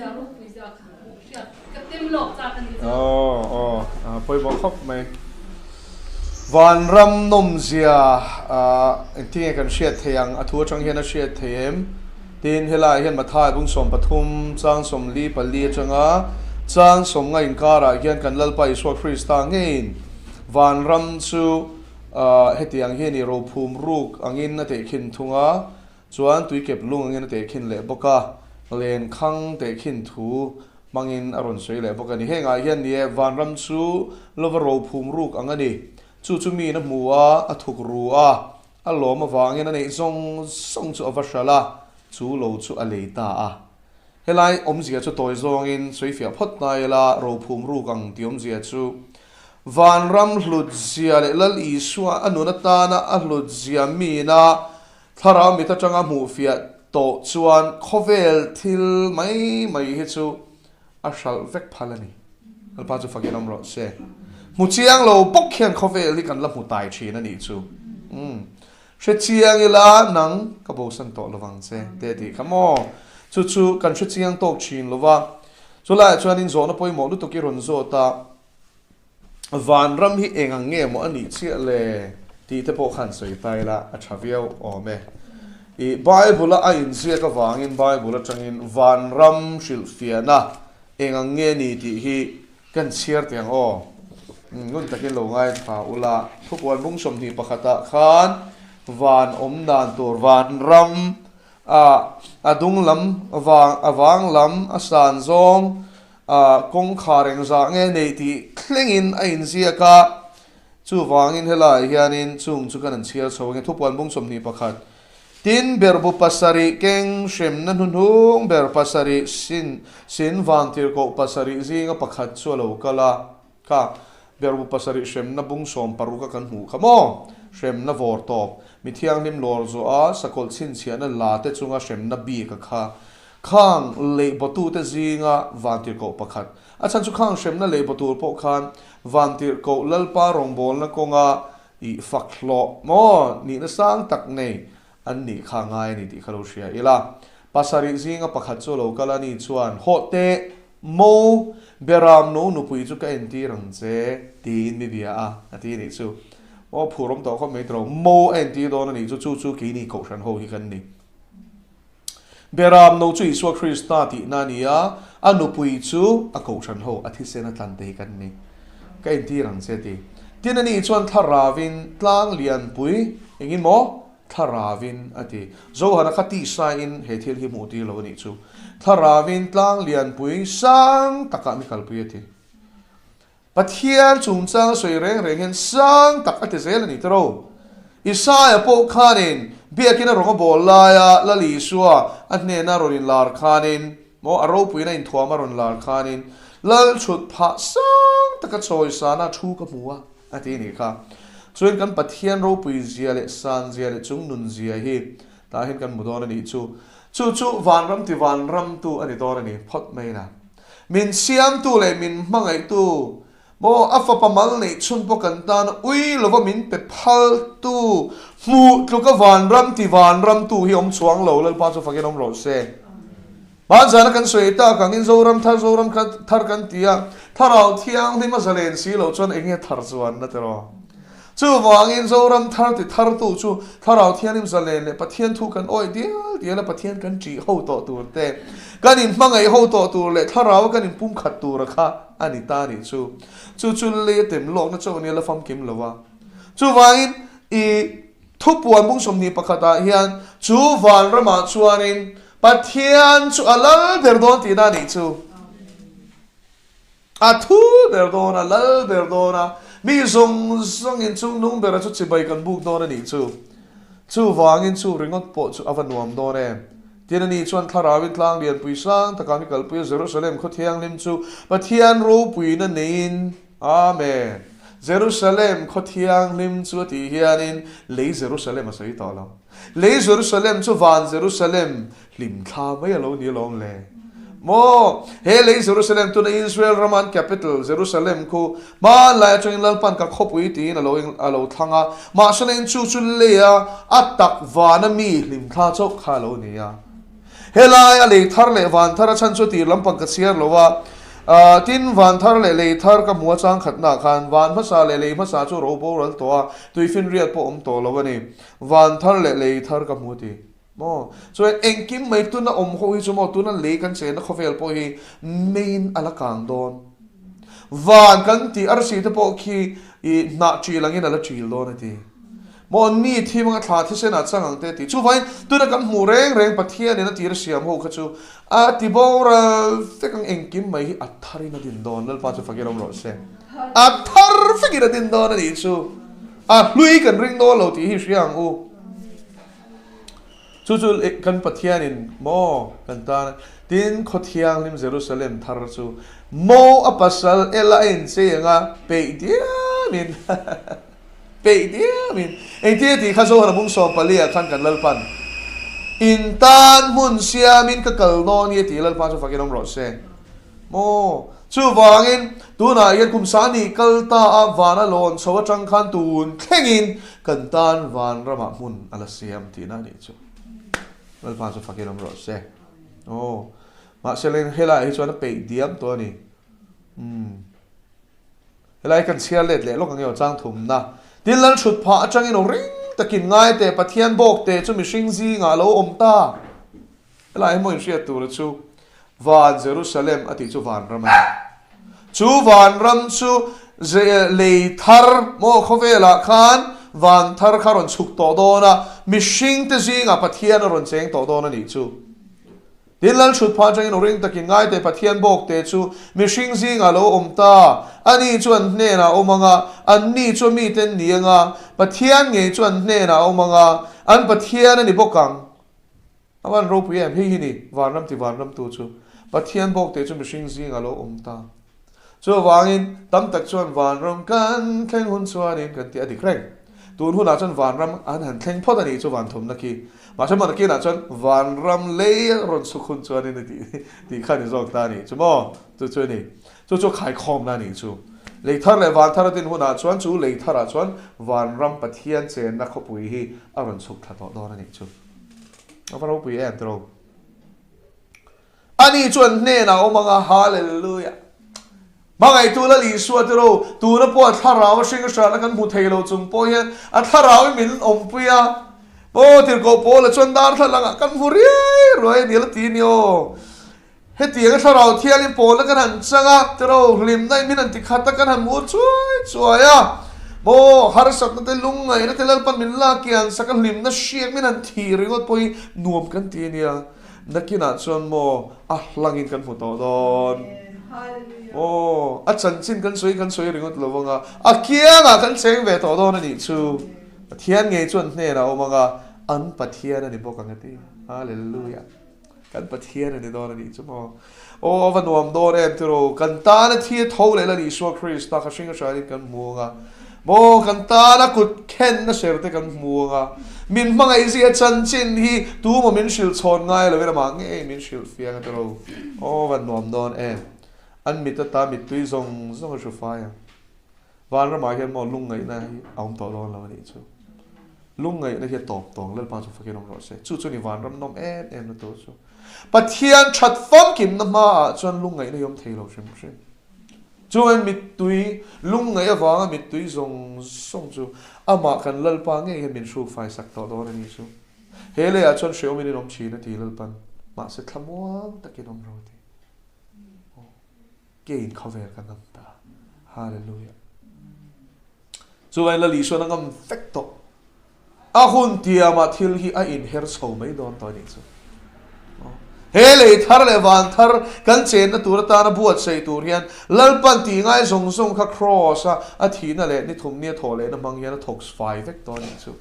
zia ropui zia kha hriat ka tem lawk chak a ni chu. Aw aw a pawimawh khawp mai. Vanram nawmzia engtin nge kan hriat theih ang? A thu atang hian a hriat theih em? Tin, helaiah hian Mathai bung 13 chang 44 atanga chang 50 inkarah hian kan Lalpa Isua Krista ngeiin vanram chu hetiang hi a ni, rophum ruk angin a tehkhin thung a, Chuan tuikep lung angin a tehkhin leh bawk a, lenkhang tehkhin thu hmangin a rawn sawi leh bawk a ni. Hengah hian ni e, vanram chu lova rophum ruk ang a ni. Chu chu miin a hmu a, a thuk ru a, a lawm avangin a neih zawng zawng chu a va hralh a, chu lo chu a lei ta a. Helai awmzia chu tawi zawngin sawi fiah phawt nai ila, rophum ruk ang tih awmzia chu vanram hlutzia leh Lal Isua a nun atana a hlutzia miina Thlarau mit atanga hmuhfiah tawh chuan khawvel thil mai mai hi chu a hralh vek phal a ni. Lalpa chu fakin awm rawh se. Hmu chiang lo bawk hian khawvel hi kan la hmu tai thin a nih chu. Umm. Hre chiang ila nang ka bosan tawh lovang che te tih kha maw. Chu chu kan hre chiang tawk thin lova. Chulaiah chuanin zawhna pawimawh lutuk i rawn zawt a. Vanram hi eng ang nge maw a nih chiah le tih te pawh khan sawi ta ila a tha viau awm e. I Bible a a inziak avangin Bible atangin vanram hrilhfiahna eng ang nge ni tih hi kan chhiar teh ang aw. Ngun takin lo ngaithla ula, Thupuan bung 21 ah khan van awm dan tur vanram a a dung lam vang a vang lam a san zawng A kawngkhar engzah nge nei tih thlengin a inziak a, chuvangin helaiah hianin chung chu kan an chhiar chho ang e. Thupuan bung 21, Tin, berbu pasarih keng hremna hnuhnung ber pasarih sin sin vantirhkoh pasarih zinga pakhat chu a lo kal a, kha berbu pasarih hremna bung 60 a kan hmuh kha maw? Hremna vawr tawp, mi thianghlim lawr zawh a, sakawlh chhinchhiahna la te chunga hremna bik a kha. Khang lehbawtute zinga vantirhkoh pakhat, a chhan chu khang hremna lehbaw tur pawh khan vantirhkoh Lalpa rawngbawlna kawnga ih fak hlawh maw nihna sang tak nei an nih kha ngai a ni tih kha lo hria ila. Pasarih zinga pakhat chu a lo kal a ni chuan, Hawh teh, mo, Beram no nupui chu ka entir ang che, tiin mi bia a, a ti nih chu. Aw phur awm tawh khawp mai tawh lo, mo a entir dawn a nih chu, chu chu keini kohhran ho hi kan ni. Beram no chu Isua Krista tihna a ni a, a nupui chu a kohhran ho a thisen a tlan te hi kan ni. Ka entir ang che ti. Tin a ni chuan thlaravin tlang lianpui engin maw? Thlaravin a ti. Johana kha tihsaiin he thil hi hmuh tir lo a nih chu. Thlaravin tlang lianpui sang takah mi kalpui a ti. Pathian chungchang a sawi reng reng hian sang tak a ti zel a ni tawh. Isaia pawh khanin biakin a rawng a bawl laia Lal Isua a hnena rawn inlar khanin, maw a ropuina inthuam a rawn lar khanin, Lal chhut phah sang taka chawisana thu ka hmu a, a ti nih kha. Chuan kan Pathian ropui zia leh san zia leh chung nun zia hi tah hian kan hmu dawn a nih chu. Chu chu vanram ti vanramtu a ni dawn a ni phawt mai na. Min siamtu leh min hmangaihtu maw a fapa mal neih chhun pawh kan tan ui lova min pe phaltu hmuh tluka vanram ti vanramtu hi awm chuang lo Lalpa chu fakin awm rawh se. Hmanzana kan sawi tak angin Zoram thar Zoram thar kan ti a, Thlarau Thianghlim a zalen si loh chuan eng nge thar chuan na tiraw? Chuvangin Zoram thar ti thartu chu Thlarau Thianghlim zalen leh Pathian thu kan awih dial dial a, Pathian kan ṭih ho tawh tur te, kan inhmangaih ho tawh tur leh Thlarau a kan inpumkhat tura kha a ni ta nih chu. Chu chu lei a tem lawkna chauh ania la famkim lo a. Chuvangin i thupuan bung 21 ah hian chu vanramah chuanin Pathian chu a lal ber dawn tihna a nih chu. A thu ber dawn a, lal ber dawn a, mi zawng zawngin chung nung bera chu chibai kan buk dawn a nih chu. Chuvangin chu ringawt pawh chu a va nuam dawn em. Tin ani chuan Thlarauin tlang lianpui sang takah mi kalpui a, Jerusalem khaw thianghlim chu Pathian ropuina neiin, Amen. Jerusalem khaw thianghlim chu a tih hianin lei Jerusalem a sawi tawh lo. Lei Jerusalem chu van Jerusalem hlimthla mai a lo ni alawm le. Maw, he lei Jerusalem tuna Israel rama an capital Jerusalem khu hmanlai atangin Lalpan ka khawpui tiin a lo a lo thlang a, mahse leng chu chu leia a tak vana mi hlimthla chauh kha a lo ni a. Helai a lei thar leh van thar a chhan chu tir lampang ka chhiar lo a, tin van thar leh lei thar ka hmu a chang khatnaah khan van hmasa leh lei hmasa chu ro boral tawh a, tuifinriat pawh awm tawh lo a ni. Van thar leh lei thar ka hmu a ti. Maw? Chuan engkim mai tuna awm ho hi chu maw tuna lei kan chenna khawvel pawh hi main a la kang dawn. Van kan tih arsi te pawh khi i hnah ṭil angin a la ṭil dawn a ti. Maw mi thim anga thla thisen ah chang ang te a ti. Chuvangin tuna kan hmuh reng reng Pathianin a tir a siam ho kha chu a ti boral vek ang engkim mai hi a tharin a din dawn. Lalpa chu fakin awm rawh se. A thar vekin a din dawn a nih chu. A hlui kan ring dawn lo tih hi hria ang u. Chu chu kan Pathianin maw kan tan a, tin Khawthianghlim Jerusalem thar chu maw a pasal ela a inchei anga peih diamin peih diamin engtin a tih kha Zohana bung 14 ah khan kan Lalpan in tan hmun siamin ka kal dawn hi a tih Lalpa chu fakin awm rawh se. Maw? Chuvangin, tunah hian kum sani kal ta a van a lawn chho atang khan tun thlengin kan tan van ramah hmun a la siam tihna a nih chu. Lalpa chu fakin awm rawh se. Aw, mahse leng helaiah hi chuan a peih diam tawh a ni. Umm. Helai kan chhiar let leh lawk ang emaw chang thumna. Tin lal thut phah atangin aw ring takin ngai teh Pathian bawk teh chu mihring zingah a lo awm ta. Helai hi maw inhriat tura chu Van Jerusalem a tih chu vanram a ni. Chu vanram chu lei thar maw khawvelah khan van thar kha rawn chhuk tawh dawn a, mihringte zingah Pathian a rawn cheng tawh dawn a nih chu. Tin lal thut phah atangin awring takin ngaite Pathian bawkte chu mihring zingah lo awm ta, ani chu an hnenah a awm ang a, anni chu mite an ni ang a, Pathian ngei chu an hnenah a awm ang a, an Pathian a ni bawk ang. A van ropui em? Hei hi ni, vanram ti vanramtu chu Pathian bawk teh chu mihring zingah lo awm ta. Chuvangin, tam tak chuan vanram kan thleng hun chuanin kan ti a dik reng. Tun hunah chuan vanram an han thleng phawt a nih chu vanthumna khi. Mahse hmana kinah chuan vanram lei a rawn chhuk hun chuanin a tih tih kha a ni zawk ta a nih chu maw? Chu chu a ni. Chu chu khaikhawmna a nih chu. Lei thar leh van thar a din hunah chuan chu lei tharah chuan vanram Pathian chenna khawpui hi a rawn chhuk thla tawh dawn a nih chu. A va ropui em tiro. Ani chuan hnenah a awm ang a, Hallelujah! Hmangaihtu Lal Isua tiro, tuna pawh a thlarau a hring a hranna kan hmu thei lo chung pawh hian a thlarau hi min awmpui a. Aw tirhkoh Paula chuan darthlalangah kan hmu riai ruai a ni la ti ni aw. Hetiang a thlarau thiangin pawlna kan han chang a, tiro hlimna in min han ti khat a, kan han mu chuai chuai a. Maw, harsatna te, lungngaihna te Lalpan min lak kian sak a, hlimna hriak min han thih ringawt pawh hi nuam kan ti a nia. Nakinah chuan maw, a hlangin kan hmu tawh dawn. Maw, a chanchin kan sawi kan sawi ringawt lo vang a, a kiangah kan cheng ve tawh dawn a nih chu. Pathian ngei chuan hnenah a awm ang a, an Pathian a ni bawk ang a ti. Hallelujah. Kan Pathian a ni dawn a nih chu maw? Aw, a va nuam dawn em tiraw? Kan tana thi a tho leh Lal Isua Krista kha hring a hranin kan hmu ang a. Maw, kan tana kut khenna ser te kan hmu ang a. Min hmangaihzia chanchin hi tu maw min hrilh chhawn ngai lovin amah ngei min hrilh fiang a tiraw? Aw, a va nuam dawn em? An mit ata mittui zawng zawng a hru fai ang. Vanramah hian maw lungngaihna hi a awm tawh dawn lo a nih chu. Lungngaihna hi a tawp tawng Lalpa chu fakin awm rawh se. Chu chu ni vanram nawm em em na tur chu. Pathian that famkimna hmaah chuan lungngaihna hi awm thei lo hrim hrim. Chuan mittui, lungngaih avanga mittui zawng zawng chu amah kan Lalpa ngei hian min hruk fai sak tawh dawn a nih chu. He leiah chuan hrehawmin in awm thin a ti Lalpan. Mahse thlamuang takin awm rawh a ti. Keiin khawvel ka ngam ta. Hallelujah. Chuvain Lal Isuan a ngam vek tawh. A hun tiamah thil hi a inher chho mai dawn tawh a nih chu. He lei thar leh van thar kan chenna tur atana buatsaih tur hian Lalpan tih ngai zawng zawng kha Kraws a a thihna leh ni thum nia thawh lehna hmang hian a thawk fai vek tawh a nih chu.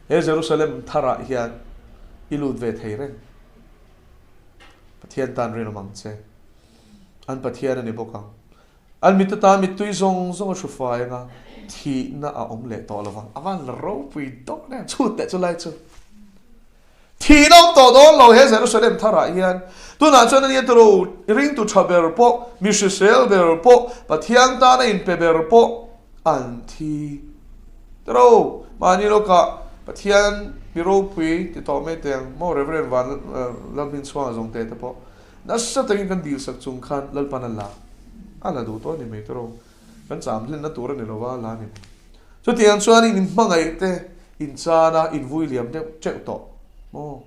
He Jerusalem tharah hian i lut ve thei reng. Pathian tan rinawm ang che. An Pathian a ni bawk ang. An mit atan mittui zawng zawng a hru fai ang a, thihna a awm leh tawh lo vang. A van la ropui dawn em? Chhut leh chu lai chu. Thihna awm tawh dawn lo he Jerusalem tharah hian. Tunah chuan ania turo ringtu tha ber pawh, mi hrisel ber pawh, Pathian tana inpe ber pawh an thi. Turo, mahni lawkah Pathian. Mi ropui ti tawh mai teh ang maw Reverend Van Lalhminchhuanga zawng te te pawh nasa takin kan dil sak chung khan Lalpan a la a la duh tawh a ni mai tawh kan cham hlenna tur a ni lova la a ni mai. Chutiang chuan in inhmangaih te in chan a in vui liam deuh teuh tawh maw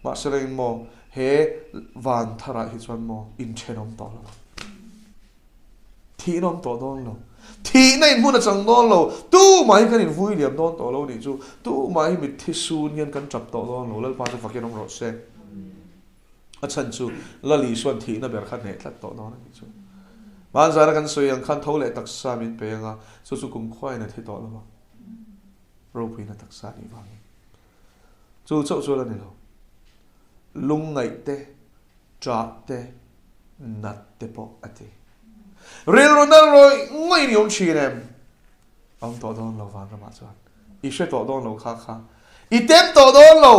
mahse la in maw he van tharah hi chuan maw in thenawm tawh lo ang. Thihna awm tawh dawn lo. Thihna in hmun a chang dawn lo. Tumah hi kan invui liam dawn tawh lo nih chu. Tumah hi mitthi sun hian kan tap tawh dawn lo. Lalpa chu fakin awm rawh se. A chhan chu Lal Isuan thihna ber kha hneh tlat tawh dawn a nih chu. Hmanzana kan sawi ang khan tho leh taksa min pe ang a, chu chu kumkhuain a thi tawh lo a. Ropuina taksa nih vangin. Chu chauh chu la ni lo. Lungngaih te Ṭah te, nat te pawh a ti. Rilru nal rawih ngawih ni awm ṭhin em? A awm tawh dawn lo Vanramah chuan. I hre tawh dawn lo kha kha. I tem tawh dawn lo.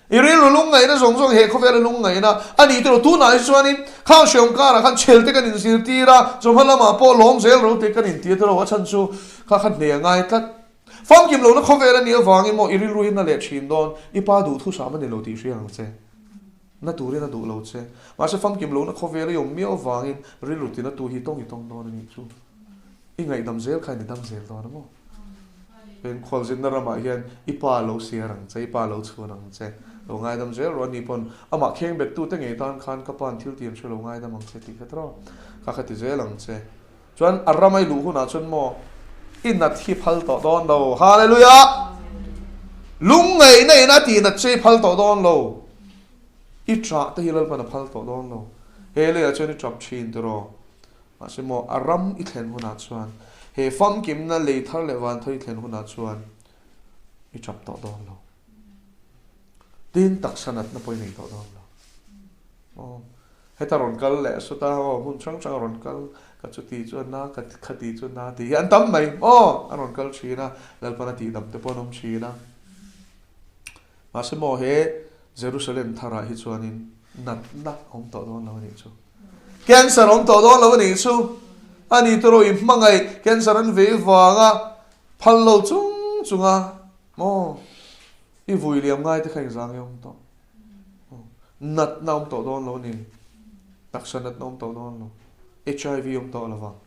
I rilru lungngaihna zawng zawng he khawvela lungngaihna a ni tawh lo. Tunah hi chuanin khang hreawm karah khan chhel te kan inzirtir a, chawhma lamah pawh lawm zel ro te kan intir ta lo. A chhan chu kha kha hne a ngai tlat. Famkim lohna khawvel a nih avangin maw i rilru hi na leh ṭhin dawn. I pa duhthusam a ni lo tih hria ang che. Na turin a duh lo che. Mahse famkim lohna khawvel i awm miau avangin rilru tina tu hi tawng i tawng dawn a nih chu. I ngaihdam zel kha in i dam zel dawn a maw? Eng khualzinna ramah hian i pa lo siar ang che, i pa lo chhun ang che, lo ngaidam zel rawh a ni pawn amah kheng bet tute ngei tan khan ka pa'n thil ti an hre lo ngaidam ang che tih kha tawh kha kha ti zel ang che. Chuan a ram a i luh hunah chuan maw i nat hi phal tawh dawn lo. Hallelujah! Lungngaihna in a tih nat che i phal tawh dawn lo. I ṭah te hi Lalpan a phal tawh dawn lo. He leiah chuan i ṭap ṭhin tiraw? Mahse maw a ram i thlen hunah chuan, he famkimna lei thar leh van thar i thlen hunah chuan i ṭap tawh dawn lo. Tin taksa natna pawh i nei tawh dawn lo. Aw. Heta rawn kal leh sawta aw hmun hrang hrang a rawn kal ka chuti chu a na ka khati chu a na tih hi an tam mai aw an rawn kal thin a Lalpan a tihdam te pawh an awm thin a mahse maw he Jerusalem tharah hi chuanin natna a awm tawh dawn lo a nih chu cancer a awm tawh dawn lo a nih chu a ni tawh i hmangaih cancer an vei vanga phal lo chung chunga maw i vui liam ngai te kha engzang i awm tawh. Natna awm tawh dawn lo a ni. Taksa natna awm tawh dawn lo. HIV awm tawh lo vang.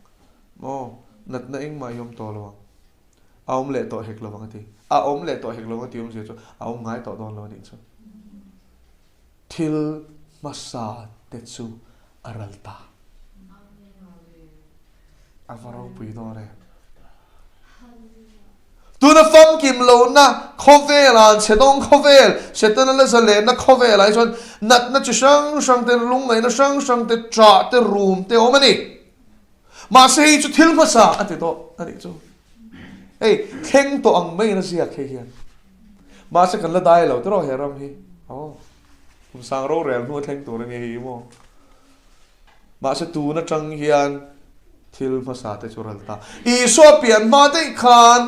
Maw? Natna engmah hi awm tawh lo ang. A awm leh tawh hek lo vang a ti. A awm leh tawh hek lo vang a ti awmzia chu a awm ngai tawh dawn lo a nih chu. Thil hmasa te chu a ral ta. A va ropui dawn em. Tuna famkim lohna khawvel ah chhe dawng khawvel, Setana la zalenna khawvel ah hi chuan natna chi hrang hrang te, lungngaihna hrang hrang te, ṭah te, rum te awm a ni. Mahse hei chu thil hmasa a ti tawh a nih chu. Hei thleng tawh ang maiin a ziak hei hian. Mahse kan la dai lo tiraw he ram hi. Aw, kum sang rorel hnu a thleng tur a ni hei hi maw. Mahse tun atang hian thil hmasa te chu ral ta. Isua pian hma daih khan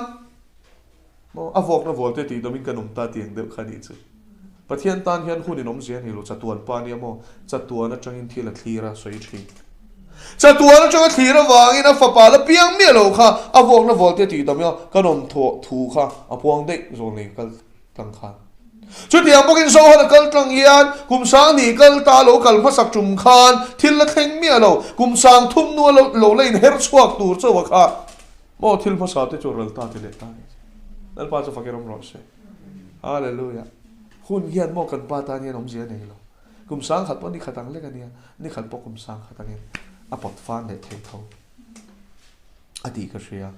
maw a vawkna vual te tih dawmin kan awm ta tih ang deuh kha nih chu. Pathian tan hian hun in awmzia a ni lo, chatuan pa nia maw, chatuan atangin thil a thlir a sawi thin. Chatuan atanga thlir avangin a fapa la piang miah lo kha a vawkna vual te tih dawm ila kan awm thu kha a puang daih zawl nei kal tlang khan. Chutiang bawkin Zohan a kal tlang hian kum sang hnih kal ta lo kal hmasak tum khan thil la thleng miah lo, kum sang thum hnua lo lo la inher chhuak tur chauh a kha maw thil hmasa te chu ral ta ti leh ta ni. Lalpa chu fakir awm rawh se. Hallelujah. Hun hian maw kan pa tan hian awmzia a nei lo. Kum sang khat pawh ni khat ang lek a nia, ni khat pawh kum sang khat angin a pawt fan leh thei tho a tih ka hria.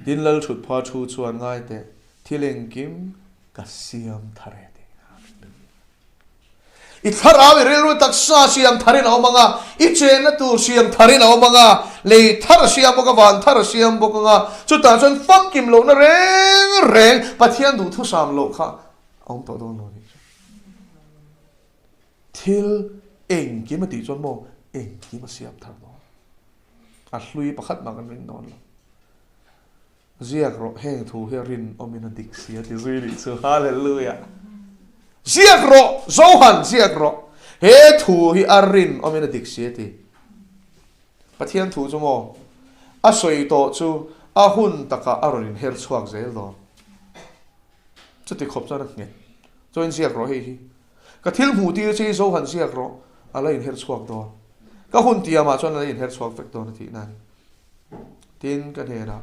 Tin Lalthutpha thu chuan ngai teh Thil engkim ka siam thar e tih a ni. I thlarau i rilru taksa siam tharin a awm ang a, i chenna tur siam tharin a awm ang a, lei thar a siam bawk a, van thar a siam bawk ang a, chutah chuan famkim lohna reng reng Pathian duhthusam loh kha a awm tawh dawn lo a nih chu. Thil engkim a tih chuan maw engkim a siam thar dawn. A hlui pakhat mah kan ring dawn lo. Ziak rawh, heng thu hi a rinawmin a dik si a ti zui nih chu. Hallelujah! Ziak rawh, Johan, ziak rawh, he thu hi a rinawmin a dik si a ti. Pathian thu chu maw a sawi tawh chu a hun takah a rawn inher chhuak zel dawn. Chuti khawp chuan a nghet. Chuan ziak rawh hei hi. Ka thil hmuh tir che hi zo han ziak rawh, a la inher chhuak dawn. Ka hun tiamah chuan a la inher chhuak vek dawn a tihna a ni. Tin, ka hnenah,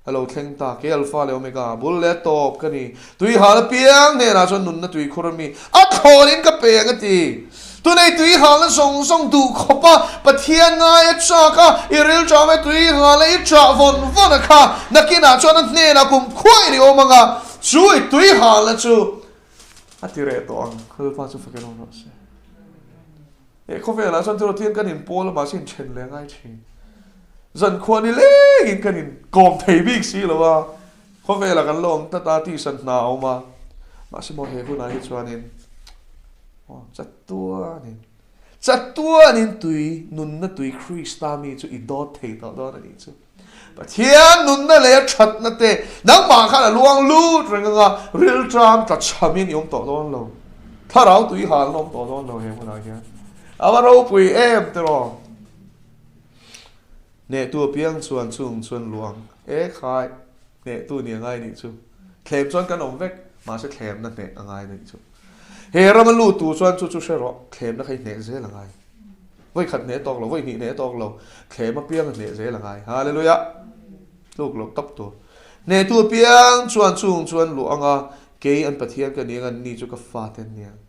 A lo thleng ta, kei Alpha leh Omega, bul leh tawp ka ni. Tui hal apiang hnenah chuan nunna tui khur a mi, a thlawnin ka peng a ti. Tunei tui halna zawng zawng duh khawp a, Pathian ngai a chak a, i rilṭam e tui hal a i ṭah vawn vawn a kha, nakinah chuan a hnenah kum khuain i awm ang a, chu i tui halna chu a ti reh tawh ang. Lalpa chu fakin awm rawh se. He khawvelah chuan chu Pathian kan inpawl a, mahse inthen leh a ngai thin. Zankhua ni lengin kan inkawm thei bik si lo a, khawvelah kan la awm tlat a, tihsan hna a awm a, mahse maw he hunah hi chuanin aw chatuanin, chatuanin tui, nunna tui Krista mi chu i dawt thei tawh dawn a nih chu. Pathian nunna leh a thatna te nangmah khan a luang lut reng anga rilṭam tla chhamin i awm tawh dawn lo. Thlarau tui hal an awm tawh dawn lo he hmunah hian. A va ropui em tiraw? Hnehtu apiang chuan chung chuan luang e khai hnehtu ni a ngai nih chu. Thlem chuan kan awm vek, mahse thlemna hneh a ngai nih chu. He rama lut tur chuan chu chu hre rawh, thlemna kha i hneh zel a ngai. Vawi khat hneh tawk lo, vawi hnih hneh tawk lo, thlem apiang a hneh zel a ngai. Hallelujah! Tluk loh tawp tur. Hnehtu apiang chuan chung chuan luh anga kei an Pathian ka ni ang, anni chu ka fate an ni ang.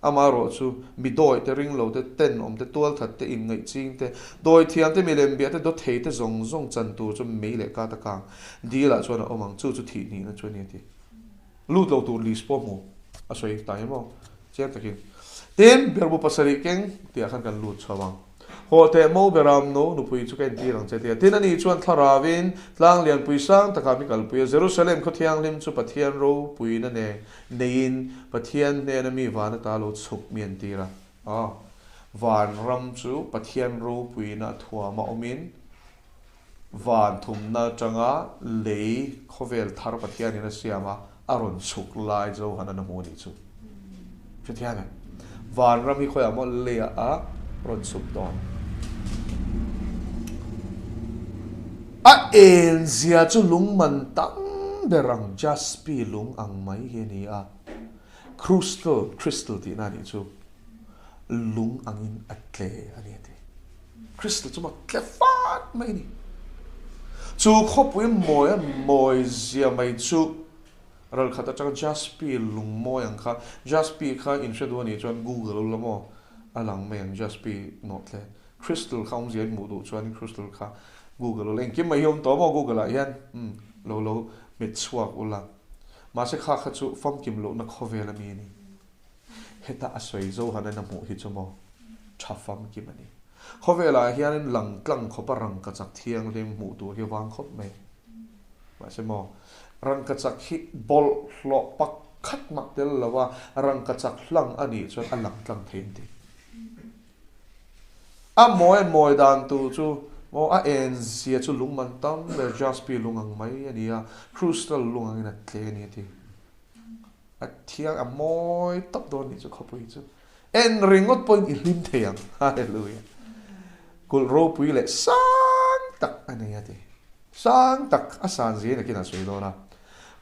Amaherawh chu mi dawi te, ring lo te, tenawm te, tualthat te, inngaih ching te, dawi thiam te, milem biah te, dawthei te zawng zawng chan tur chu mei leh ka ta kang dil ah chuan a awm ang, chu chu thih hnihna chu a ni a ti. Lut lo tur list pawh hmu a sawi ta em aw chiang takin. Tin, berbu pasarih keng tih ah khan kan lut chho ang. Haw teh mo beram no nupui chu ka entir ang che tia. Tin, ani chuan thlarauin tlang lianpui sang takah mi kalpui a, Jerusalem khaw thianghlim chu Pathian ropuina nen neiin Pathian hnena mi van ata lo chhuk mi entir a. Aw, van ram chu Pathian ropuina a thuama awmin Van thumna atanga lei khawvel thar Pathianin a siam a, a rawn chhuk lai Johanan a hmu a nih chu. Hrethiam em? Van ram hi khawiah maw leiah a rawn chhuk dawn. A en zia chu lung man tam ber ang jaspi lung ang mai hi a ni a, crystal, crystal tihna a nih chu, lung angin a tle a ni a ti. Crystal chu mak tle fat mai a ni. Chu khawpui mawi a mawi zia mai chu ral khat atanga Jaspi lung mawi ang kha, Jaspi kha in hre duh a nih chuan Google ula maw a lang mai ang Jaspi nawh tle. Crystal kha awmzia in hmuh duh chuan Crystal kha Google ula engkim mai hi awm tawh maw Google ah hian umm lo lo hmet chhuak ula. Mahse kha kha chu famkim lohna khawvel a mi a ni. Heta a sawi Johanan a hmuh hi chu maw tha famkim a ni. Khawvelah hianin lang tlang khawpa rangkachak thianghlim hmuh tur hi vang khawp mai. Mahse maw, rangkachak hi bawlhhlawh pakhat mah tel lova rangkachak hlang a nih chuan a lang tlang thei an ti. A mawi mawi dan tur chu maw a en zia chu lung man tam ber jaspi lung ang mai a ni a, crystal lung angin a tle a ni a ti. A thiang a mawi tawp dawn nih chu khawpui chu. En ringawt pawhin i hlim thei ang. Hallelujah. Kulh ropui leh sang tak a nei a ti. Sang tak a san zia nakin a sawi dawn a.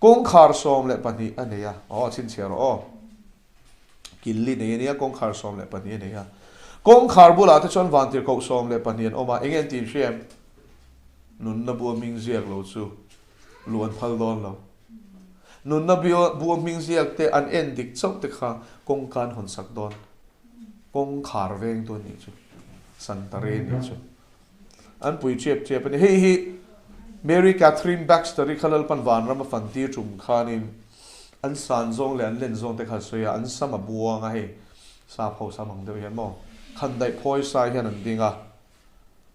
Kawngkhar 12 a nei a. Aw chhinchhiah rawh aw. Killi nei a nia kawngkhar 12 a nei a. Kawngkhar bulah te chuan vantirhkoh 12 an awm a. Enge an tih hria em? Nunna bu a hming ziak lo chu luh an phal dawn lo. Nunna bu a hming ziak te an en dik chauh te kha kawngka an hawn sak dawn. Kawngkhar veng tu an nih chu. Santare nih chu. An pui chiap chiap a ni. Hei hi Mary Catherine Baxter i kha Lalpan vanram a fan tir tum khanin an san zawng leh an len zawng te kha a sawi a, an sam a buang a hei sap ho sam ang deuh hian maw khandaih phawi sai hian an ding a,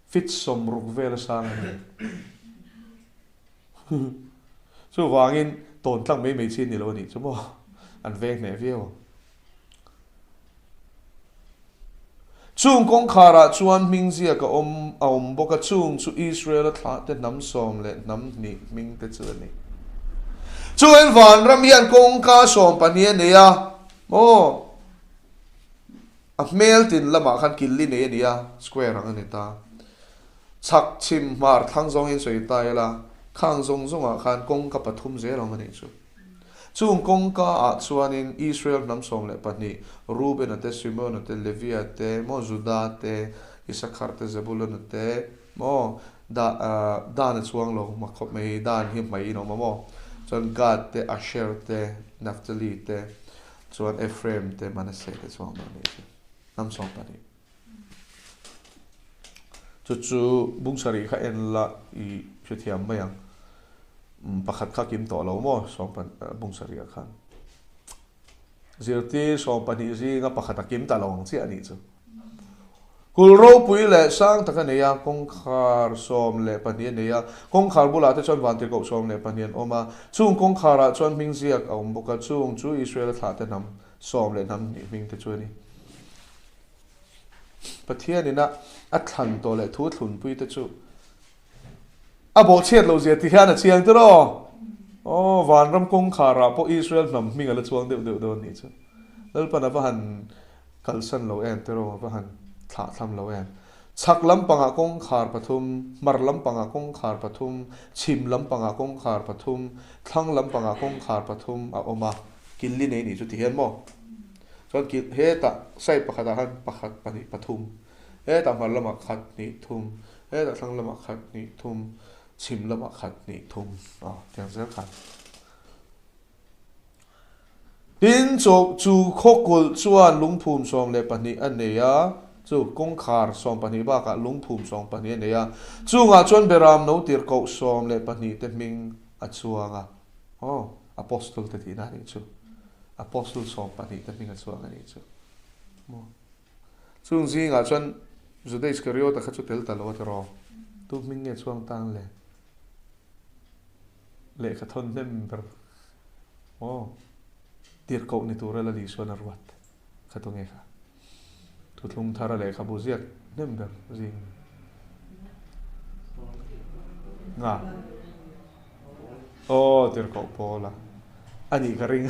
fit 60 vel a sang a ni. Chuvangin tawn tlang mai mai chi ni lo a nih chu maw? An veng hneh viau ang. Chung kawngkharah chuan hming ziak a awm a awm bawk a, chung chu Israel-a thlahte hnam sawm leh hnam hnih hming te chu a ni. Chuan vanram hian kawngka 12 a nei a, maw? A hmel tin lamah khan killi nei a ni a, square ang a ni ta. Chhak, chhim, hmar, thlang zawngin sawi ta ila, khang zawng zawngah khan kawngka pathum zel awm a nih chu. Chung kawngka ah chuanin Israel hnam 12, Reuben-a te, Simeon-a te, Levia te, maw Juda te, Isakhar te, Zebulun-a te, maw Da Dan a chuang lo mak khawp mai hi, Dan hi hmai in awm a maw? Chuan Gad te, Asher te, Naphtali te, chuan Ephraim te, Manasseh te chuang dawn a nih chu. Hnam 12. Chu chu bung sarih kha en la i hrethiam mai ang. Pakhat kha kim tawh lo maw sawm bung sarih ah khan. Zirtir 12 zinga pakhat a kim ta lo ang chiah a nih chu. Kul ropui leh sang tak a nei a, kawngkhar 12 a nei a. Kawngkhar bulah te chuan vantirhkoh 12 an awm a. Chung kawngkharah chuan hming ziak a awm bawk a, chung chu Israel-a thlahte hnam sawm leh hnam hnih hming te chu a ni. Pathianin a a thlan tawh leh thu thlunpui te chu a bawhchhiat lo zia ti hian a chiang tir aw. Aw, vanram kawngkharah pawh Israel hnam hming a la chuang deuh deuh dawn nih chu. Lalpan a va han Kalsan lo em tiraw a va han thlah thlam lo em. Chhak lampangah kawngkhar pathum, hmar lampangah kawngkhar pathum, chhim lampangah kawngkhar pathum, thlang lampangah kawngkhar pathum a awm a, killi nei nih chu ti hian maw? Chuan kil hetah side pakhatah khan pakhat pahnih pathum, hetah hmar lamah khat hnih thum, hetah thlang lamah khat hnih thum, chhim lamah khat hnih thum aw tiang zel khan. Tin, chu khaw kulh chuan lungphum 12 a nei a, chu kawngkhar 12 bakah lungphum 12 a nei a, chungah chuan Beram no tirhkoh 12 te hming a chuang a. Aw, Apostle te tihna a nih chu. Apostle 12 te hming a chuang a nih chu. Maw? Chung zingah chuan Juda Iskariota kha chu tel ta lo a tiraw? Tu hming nge chuang tan le? Lehkha thawn hnem ber aw tirhkoh ni tura la Lisuan a ruat kha tu nge kha? Thuthlung thara lehkhabu ziak hnem ber zing nga aw tirhkoh Paula a nih ka ring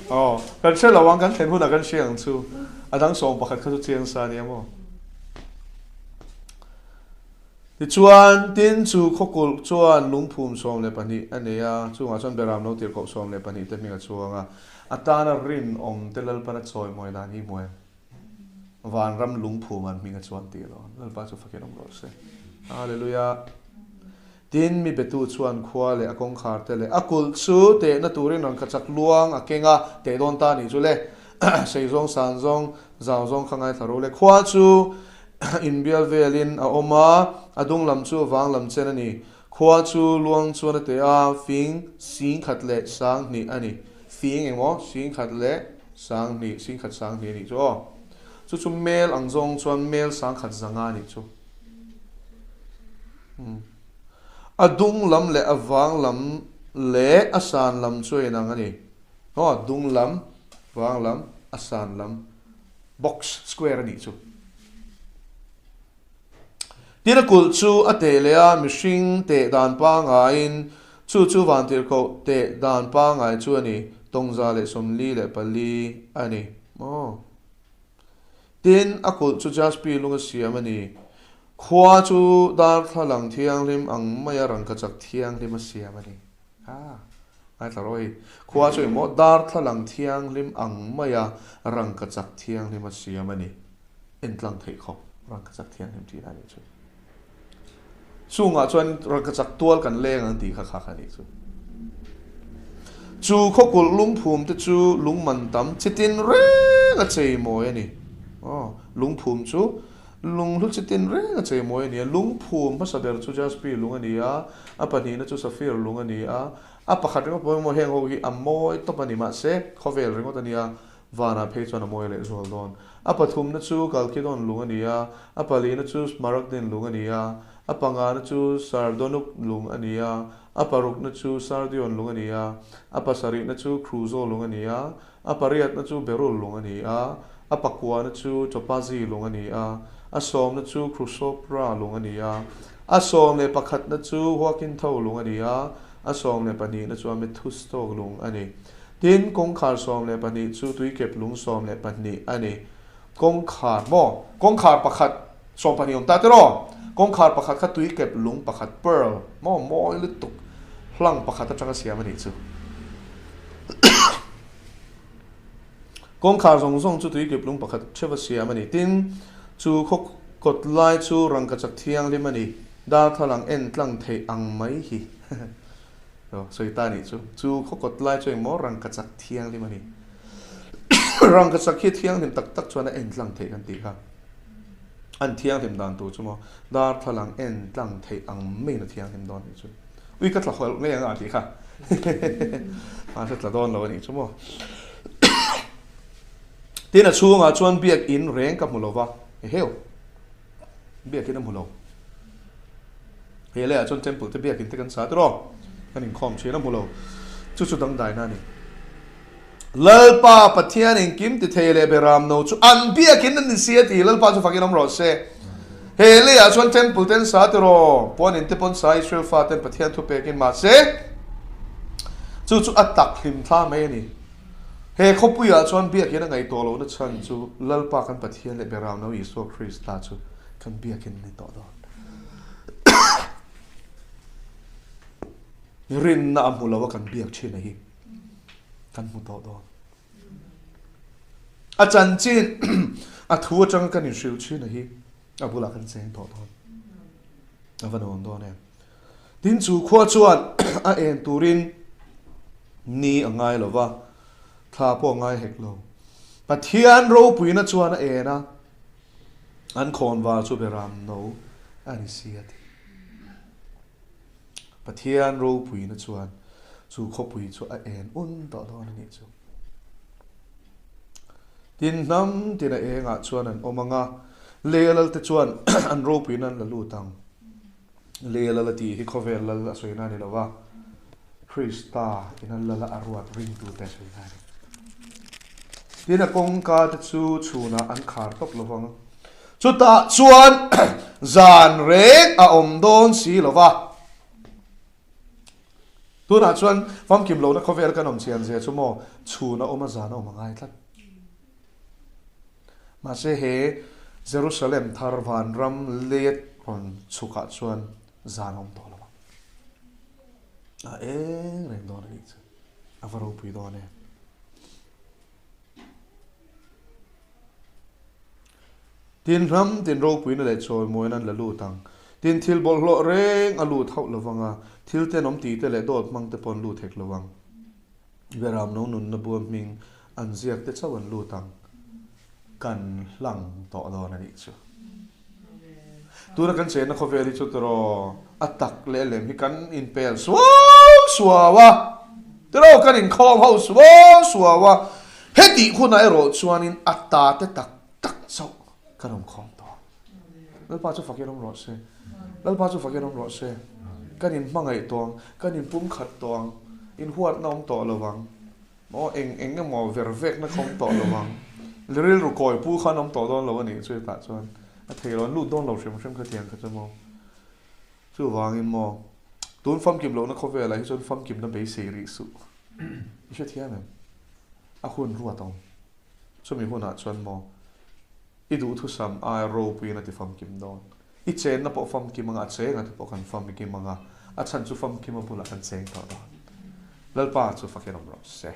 aw kan hre lo ang kan thlen hunah kan hria ang chu a dang 11 kha chu chiang sa a nia maw. Tichuan, tin chu khawkulh chuan lungphum 12 a nei a, chungah chuan Beram lo tirhkoh 12 te hming a chuang a. A tana rinawm te Lalpan a chawimawi dan hi hmu em? Vanram lungphum an hming a chuan tih lo. Lalpa chu fakin awm rawh se. Hallelujah. Tin, mi betu chuan khua leh a kawngkhar te leh a kulh chu tehna turin rangkachak luang a keng a, teh dawn ta nih chu le. Sei zawng san zawng zau zawng kha ngaithla ro le. Khua chu inbial velin a awm a, a dung lam chu vang lam chen a ni. Khua chu luang chuan a teh a, fing sing khat leh sang hnih a ni. Fing engmaw? Sing khat leh sang hnih, sing khat sang hnih a nih chu aw. Chu chu mel ang zawng chuan mel sang khat zanga a nih chu. A dung lam leh a vang lam leh a san lam chu a inang a ni. Aw, dung lam, vang lam, a san lam, box, square a nih chu. Tin a kulh chu a teh leh a, mihring teh dan pangaiin chu chu vantirhkoh teh dan pangai chu a ni, 144 a ni. Aw. Tin, a kulh chu jaspi lung a siam a ni. Khua chu darthlalang thianghlim ang maia rangkachak thianghlim a siam a ni. A, ngaithla rawh hei. Khua chu engmaw darthlalang thianghlim ang maia rangkachak thianghlim a siam a ni. Entlang theih khawp rangkachak thianghlim tih a nih chu. Chungah chuan rangkachak tual kan leng ang tih kha kha kha nih chu. Chu khawkulh lungphum te chu lungman tam chitin reng a chei mawi a ni. Aw, lungphum chu Lunghlu chi tin reng a chei mawi a ni a, lungphum hmasa ber chu jaspi lung a ni a, a pahnihna chu safir lung a ni a, a pakhat ringawt pawh heng ho hi a mawi tawp a ni mahse khawvel ringawt a ni a, vanah phei chuan a mawi leh zual dawn. A pathumna chu kalkidon lung a ni a, a palihna chu smaragdin lung a ni a, a pangana chu sardonuk lung a ni a, a parukna chu sardion lung a ni a, a pasarihna chu kruzo lung a ni a, A pariatna chu berul lung a ni a, a pakuana chu topazi lung a ni a, a sawmna chu krusopra lung a ni a, a 11na chu huakintho lung a ni a, a 12na chu amethusto lung a ni. Tin, kawngkhar 12 chu tuikep lung 12 a ni. Kawngkhar maw? Kawngkhar pakhat 12 awm ta tiraw? Kawngkhar pakhat kha tuikep lung pakhat, pearl, maw? Mawi lutuk. Hlang pakhat atanga siam a nih chu. Kawngkhar zawng zawng chu tui kiplung pakhat theuha siam a ni. Tin, chu khaw kawt lai chu rangkachak thianghlim a ni. Darthlalang en tlang theih ang mai hi. Sawi ta a nih chu. Chu khaw kawt lai chu engmaw rangkachak thianghlim a ni. Rangkachak hi thianghlim tak tak chuan a en tlang theih kan tih kha. An thianghlim dan tur chu maw darthlalang en tlang theih ang maiin a thianghlim dawn nih chu. Ui ka tla hawlh mai ang a tih kha. Mahse tla dawn lo a nih chu maw. Tin a chhungah chuan biak in reng ka hmu lo va. Eheu. Biak in a hmu lo. He lehah chuan temple te biak in te kan sa tiraw. Kan inkhawm thin a hmu lo. Chu chu dangdaina a ni. Lalpa Pathian engkim ti thei leh beram no chu an biakin an insi a ti. Lalpa chu fakin awm rawh se. He leiah chuan temple ten sa tiraw, puan in te pawn sa Israel fa ten Pathian thu pekin mahse chu chu a tak hlim thla mai a ni. He khawpuiah chuan biakin a ngaih tawh lohna chhan chu Lalpa kan Pathian leh beram no Isua Krista chu kan biakin a ni tawh dawn. Rinna a hmu lo a kan biak thin a hi. Kan hmu tawh dawn. A chanchin a thu atanga kan inhrilh thin a hi a bulah kan cheng tawh dawn. A va nuam dawn em. Tin chu khua chuan a en turin ni a ngai lo va, thla pawh a ngai hek lo. Pathian ropuina chuan a en a, an khawnvar chu beram no a ni si a ti. Pathian ropuina chuan chu khawpui chu a en un tawh dawn a nih chu. Tin hnam tin a engah chuan an awm ang a, lei a lalte chuan an ropuina an la lut ang. Lei a lal a tih hi khawvel lal a sawina a ni lo va, Krista in a lal a a ruat ringtute a sawina a ni. Tin a kawngka te chu chhunah an khar tawp lo vang. Chutah chuan zan reng a awm dawn si lo va. Tunah chuan famkim lohna khawvel kan awm chian zia chu maw chhun a awm a zan a awm a ngai tlat. Mahse he Jerusalem thar vanram let rawn chhukah chuan zan a awm tawh lo ang. A eng reng dawn a nih chu. A va ropui dawn em. Tin ram tin ropuina leh chawimawiin an la lut ang. Tin thil bawlhhlawh reng a lut hauh lo vang a, thil tenawm tihte leh dawt hmang te pawh an lut hek lo vang. Beram no nunna bua hming an ziak te chauh an lut ang. Kan hlang tawh dawn a nih chu. Tuna kan chenna khawvel hi chu tiraw a tak leh lem hi kan inpel suau suau a, tiraw kan inkhawm ho suau suau a, hetih hunah erawh chuanin a ta te tak tak chauh kan awm khawm tawh ang. Lalpa chu fakin awm rawh se. Lalpa chu fakin awm rawh se. Kan inhmangaih tawh ang, kan inpumkhat tawh ang, inhuatna awm tawh lo vang. Maw eng eng emaw ver vekna kha awm tawh lo ang. Rilru kawi pu khan awm tawh dawn lo a nih chu hetah chuan a thei lo, an lut dawn lo hrim hrim khatiang kha chu maw. Chuvangin maw tun famkim lohna khawvelah hi chuan famkimna beisei rih suh. I hrethiam em? A hun ruat a awm. Chumi hunah chuan maw i duhthusam aia ropuiin a ti famkim dawn. I chenna pawh famkim anga a chenga te pawh kan famkim anga a chhan chu famkima bulah kan cheng tawh dawn. Lalpa chu fakin awm rawh se.